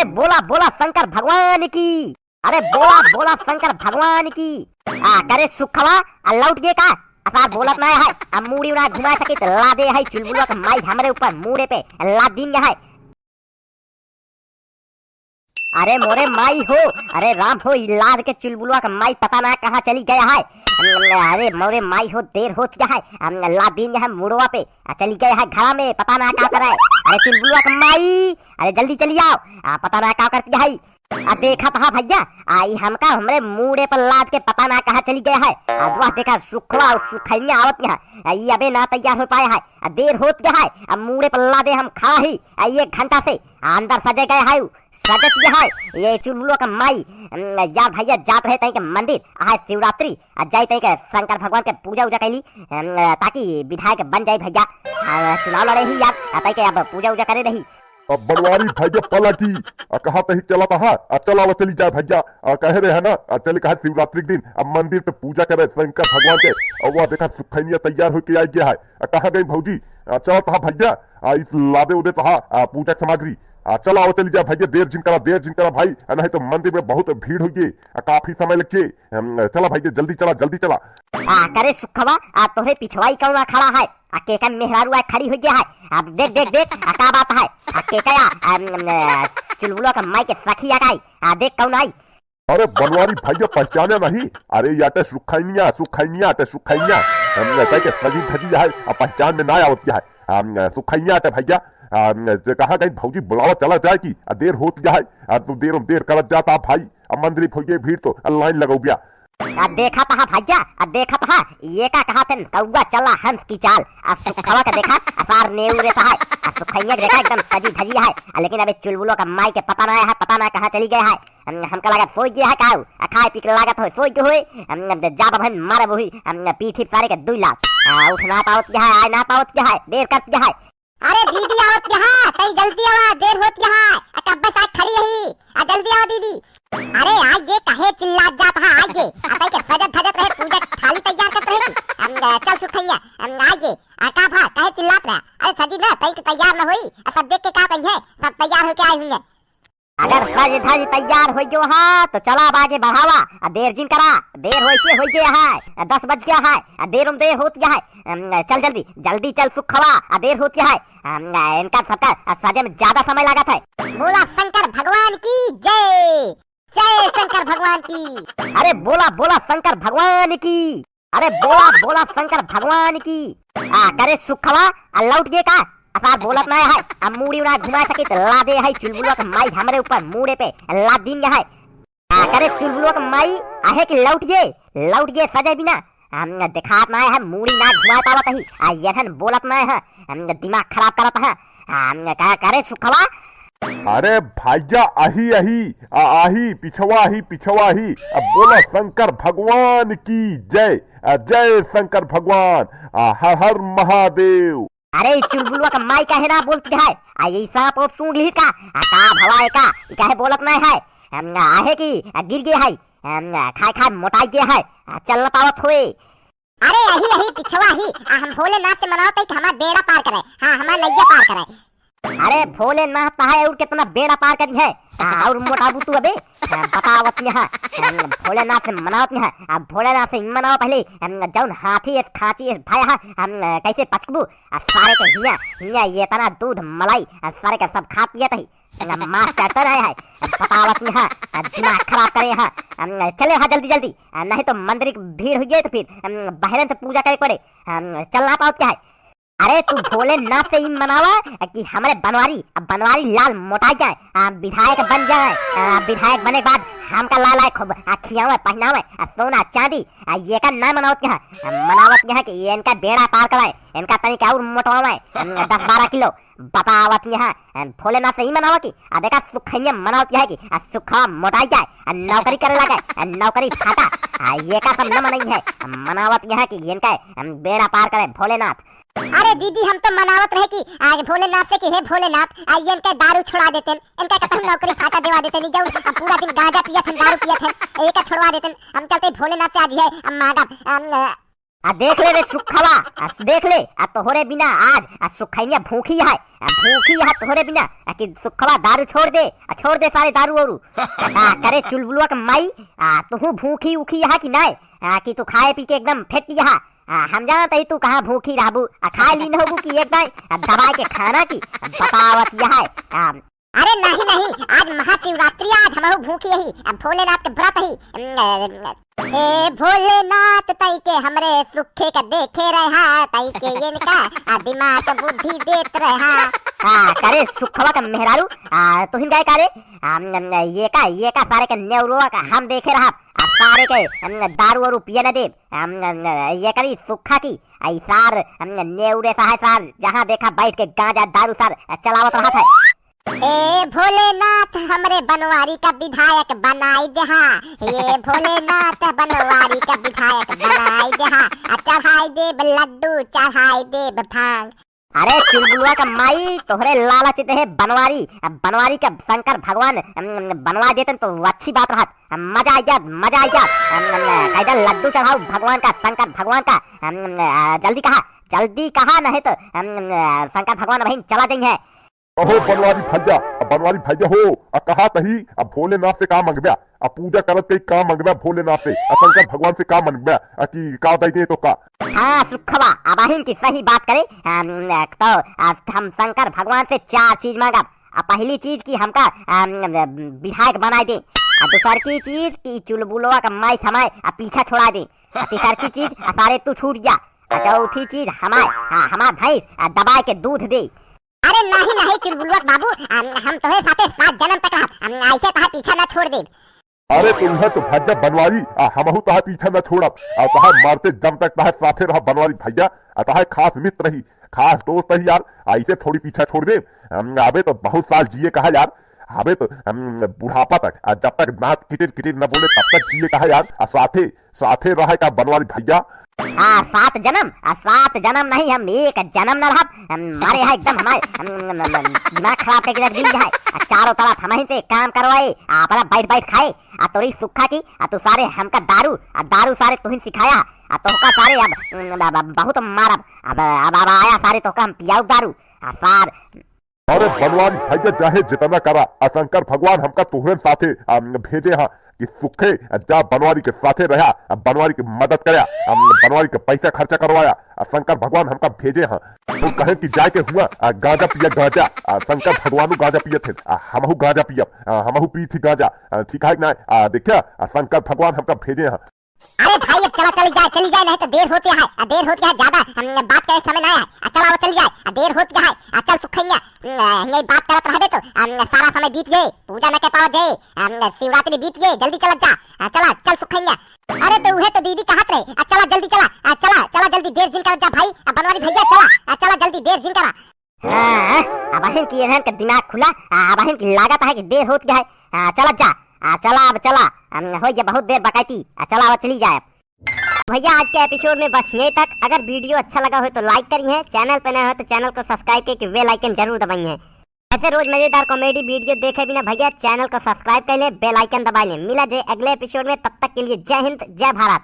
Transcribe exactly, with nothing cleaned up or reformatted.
अरे बोला बोला शंकर भगवान की। अरे बोला बोला शंकर भगवान की। आ करे सुखवा, आ लौट गे का? असार बोलत नाहीं है, अब मूड़ी ना घुमा सकी त लादे है चुलबुलवा के माई हमरे ऊपर मूड़े पे लाद दीन है। अरे मोरे माई हो, अरे राम हो, ई लाद के चुलबुलवा के माई पता ना कहाँ चली गया है। अरे मोरे माई हो, देर होत गया है, हम लाद दीन है मूड़वा पे, आ चली गया है घरा में, पता ना का करे। अरे चुलबुलवा के माई, अरे जल्दी चली आओ, आ पता ना का करती है। आ देखा तहा भइया, आ ई हमका हमरे मूड़े पर लाद के पता ना कहाँ चली गया है। आ वह देखा सुखवा और सुखैया आवत यहाँ, आ ई अबे ना तैयार हो पाया है, आ देर होत गया है, आ मूड़े पर लादे हम खड़ा ही, आ एक घंटा से, आ अंदर सजे गया है उ, सजत गया है। ये चुलबुलवा का माई, अम, यार भइया जात रहे तई के मंदिर, आज शिवरात्रि, आ जाई तई के शंकर भगवान के पूजा उजा कैली, अम, ताकि विधायक बन जाई भइया, आ चुनाव लड़े ही यार, आ तई के अब पूजा उजा करे रही। अब बनवारी भइया पलटी, आ कहा तही चला तहा, आ चला वो चली जाए भइया, आ कहे रहे है ना, आ चले कहा शिवरात्रि के दिन, अब मंदिर पे पूजा करे शंकर भगवान के, और वह देखा सुखैनिया तैयार होके आ गया है, आ कहा गई भौजी, आ चला तहा भइया, आ इस लादे उदे तहा, आ पूजा के सामग्री, आ चला वो चली जाए भइया, देर जिन करा, देर जिन करा भाई, आ नहीं तो मंदिर में बहुत भीड़ होइए, आ काफी समय लगे, हम, चला भइया जल्दी चला, जल्दी चला। आ करे सुखवा, आ तोहरे पिछवाई कौन खड़ा है? आ केका मेहरारू आ खड़ी हो गया है। अब देख, देख, देख, आ का बात है? आ केका या, आ, न, न, चुलबुलवा का माई के सखी आ गई। आ देख कौन आई। अरे बनवारी भइया पहचाने नहीं? अरे या ते सुखैनिया, सुखैनिया, ते सुखैनिया। हम कहते के सजी धजी है, आ पहचान में ना आवत क्या है? हम सुखैनिया ते भइया, हम जे कहा गई भौजी बुलावा चला जाए की, आ देर होत क्या है? आ तू देर, देर करत जाता भाई, आ मंदिर भइया भीड़ तो, आ लाइन लगो गया। आ देखा तहा भइया, आ देखा तहा, ये का कहा थे, कौआ चला हंस की चाल। आ सुखवा का देखा, आ सार नेउरे तहा, आ सुखैया के देखा एकदम सजी धजी है। आ लेकिन अबे चुलबुलवा का माई के पता ना है, पता ना कहाँ चली गया है। हम, हमका लगा सोई गया है काऊ, आ खाए पी के लागत हो, सोई गए होए। हम, हम जाब बहन मारे वही, हम पीठी सारे के दुई लात। आ उठ ना पावत क्या है, आए ना पावत क्या है, देर करत क्या है। अरे दीदी आवत यहाँ, तई जल्दी आवा, देर होत यहाँ। आ कब्बे से खड़ी रही, आ जल्दी आवा दीदी। अरे आइ गे, काहे चिल्लात जात हा, आइ गे। आ तई के सजत धजत रहे, पूजा थाली तैयार करत रहे की। हम, अ, चल सुखैया, हम आइ गे। आ का भा, काहे चिल्लात रहा? अरे सजी ना, तई के तैयार न होई। आ सब देख के का कहिए, सब तैयार होके आए हुए। अगर सज धज तैयार हो गयो हा, तो चला अब आगे बढ़ावा। आ देर जिन करा, देर होइसे होई गया है। आ दस बज गया है, आ देर में देर होत गया है। अम, चल जल्दी, जल्दी चल सुखवा, आ देर होत गया है। अम, इनका सबका, आ, सजे में ज्यादा समय लागत है। बोला शंकर भगवान की जय। जय शंकर भगवान की। अरे बोला, बोला शंकर भगवान की। अरे बोला, बोला शंकर भगवान की। आ, करे सुखवा, आ लौट गे का? असार बोलत ना है, आ मूड़ी उड़ा घुमा सकी त लादे है चुलबुलवा के माई हमरे ऊपर मूड़े पे लाद दीन है। आ, करे चुलबुलवा के माई, आहे कि लौट गे, लौट गे सजे बिना। हम देखात ना है, मूड़ी ना घुमा पावत ही, आ यहन बोलत ना है, हम दिमाग खराब करत है। हम का करे सुखवा, अरे भइया, आही, आही, आ, आही, पिछवा ही, पिछवा ही। अब बोला शंकर भगवान की जय, आ, जय शंकर भगवान, आ, हर हर महादेव। अरे, ई चुलबुलवा का माई काहे ना बोलती है? आ, ये सांप ओप सूंघ ली का? आ, का भवा है का? ई काहे बोलत ना है? हम, आहे की, आ, गिर गए है। हम, खाए खाए मोटाई गए है। आ, चल ना पावत होए। अरे यही, यही पिछवा ही, आ हम भोलेनाथ से मनावत है कि हमार बेड़ा पार करे, हाँ, हमार नैया पार करे। अरे भोलेनाथ तो है और कितना बेड़ा पार करी है, हाँ, और मोटाबू तू अबे, हाँ, बतावत यहाँ, हम भोलेनाथ से मनावत यहाँ, अब भोलेनाथ से ही मनाओ पहले, हम जौन हाथी है, खांची है, भाई, हाँ, हम कैसे पचकबू, आ सारे के हिया, हिया ये इतना दूध मलाई, आ सारे के सब खा पियत ही, ना मास चढ़ता रहे है, बतावत यहाँ, दिमाग खराब करे यहाँ, चले हाँ जल्दी जल्दी, नहीं तो मंदिर की भीड़ हुई है तो फिर बहरन से पूजा करे पड़े, चल ना पाओ क्या है? अरे तू भोलेनाथ से ही मनावा कि हमरे बनवारी, अब बनवारी लाल मोटा जाए, विधायक बन जाए, विधायक बने के बाद हमका लाल आए खूब, खियावे, पहनावे, सोना, चांदी, ये का ना मनावत यहाँ, मनावत यहाँ कि ये इनका बेड़ा पार कराए, इनका तनिक और मोटवावे, दस बारह किलो, बतावत यहाँ, अ, भोलेनाथ से ही मनावा की, आ देखा सुखैया मनावत यहाँ की, आ सुखवा मोटाई जाए, आ नौकरी करे लगे, आ नौकरी फाटा, आ ये का सब न मनई है, आ मनावत यहाँ की इनका, अ, बेड़ा पार करे भोलेनाथ। अरे दीदी, हम तो मनावत रहे कि, आ, भोलेनाथ से कि हे भोलेनाथ, आ ये इनका दारू छोड़ा देते, इनका कतहु नौकरी फाटा देवा देते, नहीं जाऊ, आ पूरा दिन गांजा पियत हैं, दारू पियत हैं, एक छोड़वा देते, हम चलते भोलेनाथ से आज है, हम मांगब, हम, अ, आ देख ले रे सुखवा, आ देख ले, आ तोहरे बिना आज, आ सुखैया भूखी है, आ भूखी है तोहरे बिना, आ कि सुखवा दारू छोड़ दे, आ छोड़ दे सारे दारू औरू। आ करे चुलबुलवा के माई, आ तुहू भूखी उखी है कि नाय, आ कि तू खाए पी के एकदम फेट है, आ हम जानत ही तू कहाँ भूखी रहबू, आ खाए लीन होबू कि एकदम, आ दबाए के खाना की, आ बतावत यह है, आ अरे नहीं, नहीं, आज महाशिवरात्रि, आज हमहू भूखी ही, अब भोलेनाथ के व्रत ही। ए भोलेनाथ, तई के हमरे सुखे का देखे रहा, तई के इनका, आ, दिमाग बुद्धि देत रहा। आ, करे सुखवा का मेहरारू, आ, तुहिन गाय का रे? आ, न, न, ये का, ये का सारे के नेवरुआ का हम देखे रहा, आ, सारे के, न, दारू वारू पिए न देब। आ, न, न, ये करी सुखा की, आ, ई सार, न, नेवरे सा है सार, जहाँ देखा बैठ के गांजा दारू सार, आ, चलावत रहत है। ए भोलेनाथ, हमरे बनवारी का विधायक बनाई देहा। ये भोलेनाथ, बनवारी का विधायक बनाई देहा। आ चढ़ाई देब लड्डू, चढ़ाई देब भांग। अरे चुलबुलवा का माई, तोहरे लालच देहे बनवारी, अब बनवारी का शंकर भगवान, अम, बनवा देतन तो अच्छी बात रहत। अम, मजा आ जात, मजा आ जात। अम, अम, कैदा लड्डू चढ़ाऊ भगवान का, शंकर भगवान का। अम, अम, आ, जल्दी कहा, जल्दी कहा, नहीं तो, अम, अम, आ, शंकर भगवान वहीं चला जाइहैं। अहो बनवारी भैया, अब बनवारी भैया हो, आ कहा तही, अब भोलेनाथ से का मंगब्या? अब पूजा करत कई का मंगब्या भोलेनाथ से? अब शंकर भगवान से का मंगब्या? आ कि का दे दे तो का? हाँ सुखवा, अब अहिन की सही बात करे, अम, तो, आ, हम शंकर भगवान से चार चीज मांगब। आ पहली चीज की हमका, अम, विधायक बनाए दे। आ दूसर की चीज की चुलबुलवा का माई समाए, आ पीछा छोड़ा दे। आ तीसर की चीज, आ सारे तू छूट जा। आ चौथी चीज हमार, हाँ, हमार भैंस, आ दबाए के दूध दे। अरे नहीं, नहीं, चुलबुलवा बाबू, हम, हम तोहे साथे सात जन्म तक रहब, हम ऐसे तोहार पीछा ना छोड़ देब। अरे तुम है तो भज्जा बनवारी, आ हमहू तोहार पीछा ना छोड़ब, आ तोहार मरते दम तक तोहार साथे रहब बनवारी भैया, आ तोहार खास मित्र ही, खास दोस्त ही यार, ऐसे थोड़ी पीछा छोड़ देब। हम, अबे तो बहुत साल जिए कहा यार, अबे तो, हम, बुढ़ापा तक, आ जब तक दांत किटिर किटिर न बोले तब तक जिए कहा यार, आ साथे साथे रहे का बनवारी भैया? आ, सात जन्म, आ, सात जन्म नहीं, हम एक जन्म न रहब। हम मारे है एकदम हमारे, हम, हम, हम, हम दिमाग खराब करके रख दी है। आ, चारों तरफ हम ही से काम करवाए, आ, अपना बैठ बैठ खाए, आ, तोरी सुखा की, आ, तू सारे हमका दारू, आ, दारू सारे तुहिन सिखाया, आ, तोहका सारे अब, अब, अब बहुत मारब, अब, अब, अब आया सारे तोहका हम पियाऊ दारू, आ, सार अरे बनवारी भैया, चाहे जितना करा, आ शंकर भगवान हमका तोहरे साथे, आ, भेजे हाँ कि सुखे, आ, जा बनवारी के साथे रहा, आ, बनवारी के मदद करया, आ, बनवारी के पैसा खर्चा करवाया, आ, शंकर भगवान हमका भेजे हाँ। वो कहे कि जाए के हुआ, आ, गांजा पिया गांजा, आ, शंकर भगवान गांजा पियत है, आ, हमहू गांजा पियब, आ, हमहू पी थी गांजा, आ, ठीक है कि ना? आ, देखा, आ, शंकर भगवान हमका भेजे हाँ। अरे भाई, अब चला, चली जाए, चली जाए, नहीं तो देर होत है, आ, देर होत है, ज्यादा, हम, बात करे समय ना है, आ, चला, वो चली जाए, आ, देर होत है, आ, चल सुखैया, हम, यही बात करत रहबे तो, हम, सारा समय बीत गए, पूजा न कर पावत जाए, हम, शिवरात्रि बीत गए, जल्दी चलत जा, आ, चला, चल सुखैया। अरे तो उहे तो दीदी कहत रहे, आ, चला जल्दी चला, आ, चला, चला जल्दी, देर जिन करत जा भाई, आ, बनवारी भैया चला, आ, चला जल्दी, देर जिन करा। हाँ, अबहिन की इन्हन के दिमाग खुला, आ, अबहिन की लागत है कि देर होत गया है। आ, चलत जा, आ, चला अब चला, हम, हो गया बहुत देर बकैती, आ, चला अब चली जाए अब। भैया आज के एपिसोड में बस यहीं तक। अगर वीडियो अच्छा लगा हो तो लाइक करिए, चैनल पे नए हो तो चैनल को सब्सक्राइब करके बेल आइकन जरूर दबाइए। ऐसे रोज मजेदार कॉमेडी वीडियो देखे बिना भैया चैनल को सब्सक्राइब कर ले, बेल आइकन दबा ले। मिला जे अगले एपिसोड में, तब तक के लिए जय हिंद, जय भारत।